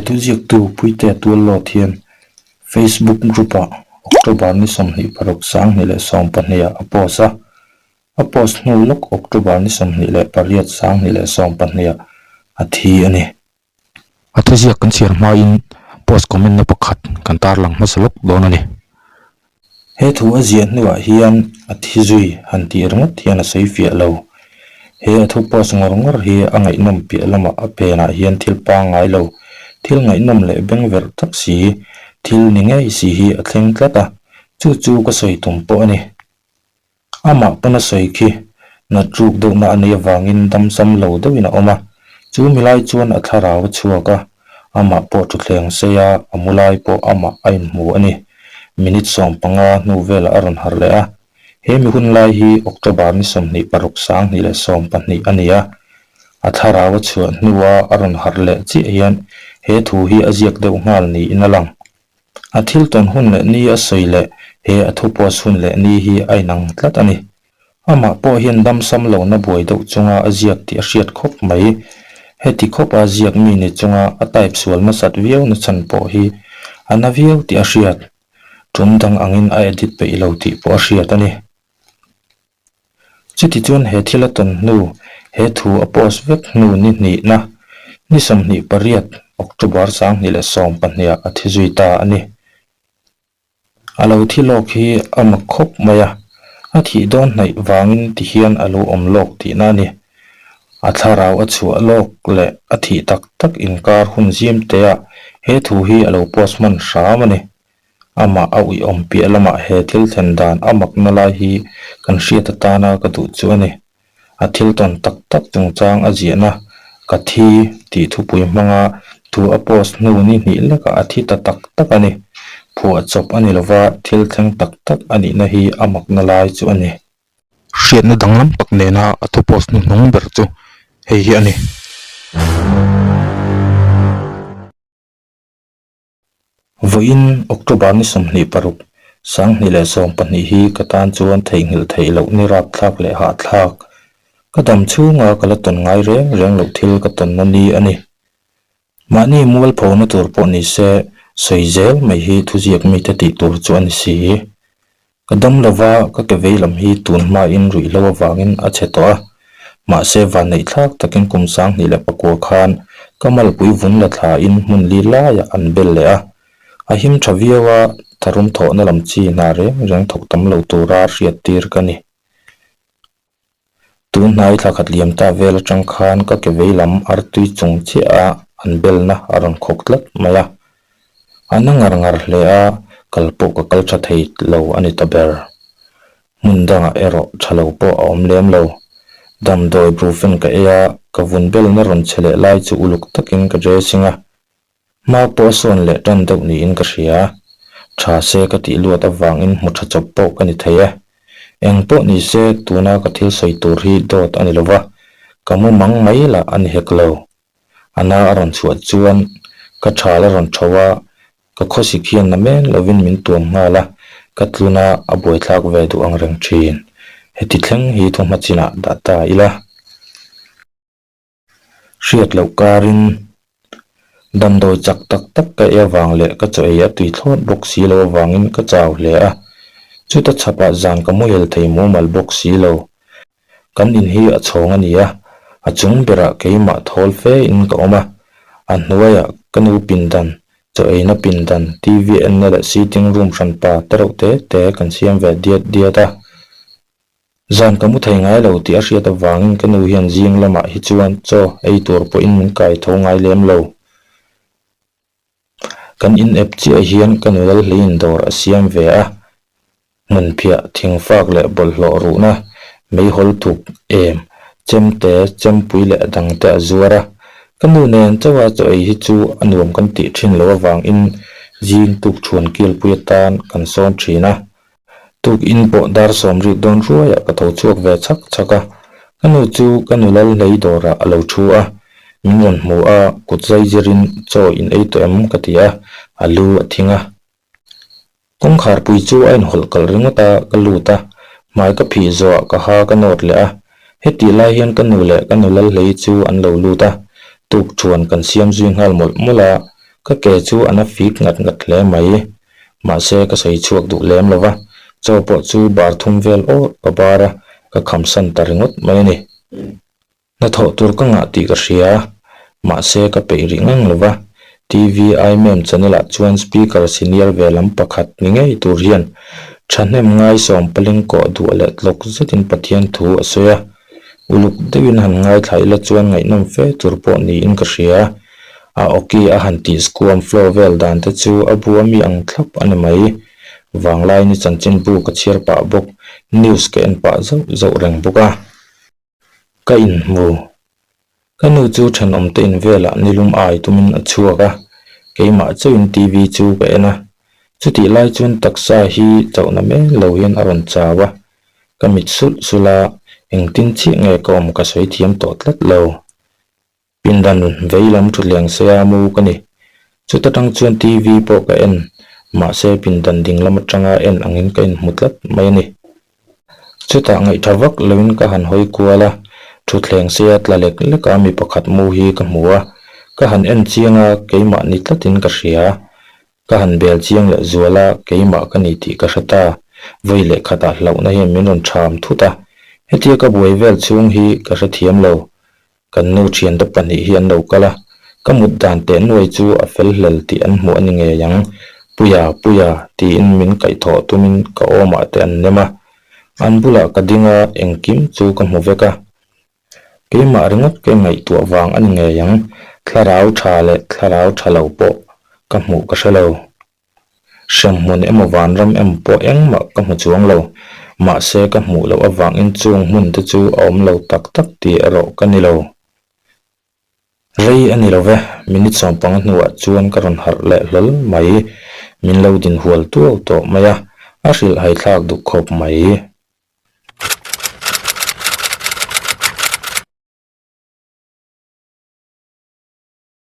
thuziaktu Puitea Tuallawt hian Facebook group-ah October ni 26 2012-ah a post a. A post hnu lawk October ni 28 2012-ah a thi a ni. A thuziak kan chhiar hmain post comment na pakhat kan tarlang hmasa lawk dawn a ni. He thu a ziah hnuah hian a thi zui han tih ringawt hian a sawi fiah lo. He a thu post ngawr ngawr hi a ngaihnawm piah lamah a penah hian thil pangngai lo, thil ngaihnawm leh bengverh tak si, thil ni ngei si hi a thleng tlat a, chu chu ka sawi tum pawh a ni. Amah pawn a sawi khi nat ruk deuhna a nei avangin damsam lo deuhin a awm a, chu milai chuan a thlarau a chhuak a, amah pawh thutthleng sei a, a mu lai pawh amah a inhmu a ni. Minute 15 hnu velah a rawn harh leh a, he mi hun lai hi October ni 26 2012 a ni a, a thlarau a chhuah hnua a rawn harh leh chiah hian he thu hi a ziak deuh nghal niin a lang. A thil tawn hun leh ni a sawi leh he a thu post hun leh ni hi a inang tlat a ni. Amah pawh hian damsam lohna buai deuh chunga a ziak tih a hriat khawp mai. Heti khawpa ziak mi ni chunga a type sual nasat viau na chhan pawh hi a na viau tih a hriat. Tum dang angin a edit peih lo tih pawh a hriat a ni. Chuti chuan he thil a tawn hnu, he thu a post vek hnu ni hnihna, ni 28 October 2012 ah a thi zui ta a ni. A lo thi lawk hi a mak khawp mai a, a thih dawn hnaih vangin ti hian a lo awm lawk tihna a ni. A thlarau a chhuah lawk leh a thih tak tak inkar hun zim teah he thu hi a lo post hman hram a ni. Amah a uiawm piah lamah he thil thlen dan a makna lai hi kan hriat atana ka duh chu a ni. A thil tawn tak tak chungchang a ziahna ka thi tih thupui hmanga thu a post hnu ni hnih lekah a thi ta tak tak a ni. Phuahchawp a ni lova thil thleng tak tak a nihna hi a makna lai chu a ni. Hriatna danglam tak nena a thu post hnuhnung ber chu hei hi a ni. Vawiin October ni 26, 2012 hi ka tan chuan theihnghilh theih loh ni rapthlak leh hahthlak. Ka dam chhunga ka la tawn ngai reng reng loh thil ka tawnna ni a ni. Mahni mualphona tur pawh ni se, sawi zel mai hi thuziak mite tih tur chu a ni si. Ka dam lova ka ke vei lam hi tun hmain ruihhlo avangin a chhe tawh a, mahse vanneih thlak takin kum 2009 khan ka malpui vun la thlain hmun li laiah an bel leh a, a him tha viau a, tharum thawhna lam chi hna reng reng thawk tam lo tura hriattir ka ni. Tun hnai thla khat liam ta vel atang khan ka ke vei lam artui chung chiah a an belna a rawn khawk tlat mai a. A na ngar ngar hle a, kal pawh ka kal tha thei lo a ni ta ber. Hmun dangah erawh tha lo pawh a awm lem lo. Damdawi brufen ka ei a, ka vun belna rawn che leh lai chu uluk takin ka dressing a. Hma pawh a sawn leh tan deuh niin ka hria. Tha se ka tih luat avangin hmu tha chawp pawh ka ni thei e. Eng pawh ni se tuna ka thil sawi tur hi dawt a ni lova, ka mu mang mai lah a ni hek lo. A na a rawn chhuah chuan ka thal a rawn tho a, ka khawsik hian na men lovin min tuam nghal a, ka tluna a buaithlak ve duh ang reng thin. Heti thleng hi thuhma chinah dah ta ila. Hriat loh karin damdawi chak tak tak ka ei avang leh ka chaw ei a tui thlawt bawk si lo avangin ka chau hle a, chuta chhapah zan ka muhil thei mumal bawk si lo. Kan in hi a chhawng a ni a, a chung berah keimah thawl fe in ka awm a, a hnuaiah ka nu pindan, chaw eina pindan, TV enna leh sitting room hranpa tereuh te te kan siam ve diat diat a. Zan ka mu thei ngai lo tih a hriat avangin ka nu hian zing lamah hi chuan chaw ei tur pawhin min kai tho ngai lem lo. Kan in ep chiah hian ka nu Lalhleiin dawr a siam ve a, hmunphiah, thingfak leh bawlhhlawh ruhna, meihawl thuk, em, chemte, chempui leh a dangte a zuar a. Ka nu nen chauha chaw ei hi chu a nuam kan tih thin lo avangin zing tukṭhuan kilpui atan kan sawm thin a. Tukin pawh dar sawm rik dawn ruaiah ka tho chhuak ve chhak chhak a, ka nu chu ka nu Lalhlei dawrah a lo thu a, min rawn hmu a, kut zai zirin chaw in ei tawh em ka ti a, a lu a thing a. Kawngkharpui chu a inhawlh kalh ringawt a, ka lut a, hmai ka phih zawhah ka ha ka nawt leh a, hetih lai hian ka nu leh ka nu Lalhlei chu an lo lut a, tuk chuan kan siam zui nghal mawlh mawlh a. Ka ke chu a na fik ngat ngat hle mai. Mahse ka sawi chhuak duh lem lo va, chaw pawh chu bar thum vel awrh ka bar a, ka khamsan ta ringawt mai a ni. Hnathawh tur ka ngah tih ka hria, mahse ka peih rih ngang lo va, TV Aimem channel ah chuan speaker senior ve lam pakhat ni ngei tur hian thahnem ngai sawmpaling kawh duah leh tlawk zetin Pathian thu a sawi a, uluk deuhin han ngaithla ila chuan ngaihnawm fe tur pawh niin ka hria. A awki a han tih squam flow vel dan te chu a bu ami ang thlap a ni mai. Vanglaini chanchinbu ka chhiar pah bawk, news ka en pah zauh zauh reng bawk a. Ka inhmu. Ka nu chu thenawmte in velah nilum ai tumin a chhuak a, keimah chauhin TV chu ka en a. Chutih lai chuan taksa hi chauhna mel lo hian a rawn chau a, ka mit sulh sulh a, engtin chiah nge ka awm ka sawi thiam tawh tlat lo. Pindan vei lam thutleng seia mu ka ni. Chuta tang chuan TV pawh ka en, mahse pindan ding lam atanga en angin ka inhmu tlat mai a ni. Chutah ngaihtha vak loin ka han hawi kual a, thutthleng seia tla lek lek a mi pakhat mu hi ka hmu a, ka han en chiang a, keimah ni tlatin ka hria. Ka han bel chiang leh zual a, keimah ka ni tih ka hre ta. Vawi leh khatah hlauhna hian min rawn ṭham thut a, hetia ka buai vel chhung hi ka hrethiam lo. Kan nu thiante pahnih hi an lo kal a, ka mut dan teh nuai chu a fel hlel tih an hmuh a ni ngei ang. Puia, Puia, tiin min kaihthawh tumin ka awmah te an nem a. An bulah ka ding a, engkim chu ka hmu vek a. Keimah ringawt ka ingaihtuah vang a ni ngei ang, thlarau tha leh thlarau tha lo pawh ka hmuh ka hre lo. Hremhmun emaw vanram emaw pawh engmah ka hmu chuang lo. Mahse ka hmuh loh avangin chung hmun te chu a awm lo tak tak tih erawh ka ni lo. Rei a ni lo ve, minute sawmpanga hnuah chuan ka rawn harh leh hlawl mai. Min lo din hual tuau tawh mai a, a hrilhhaithlak duh khawp mai.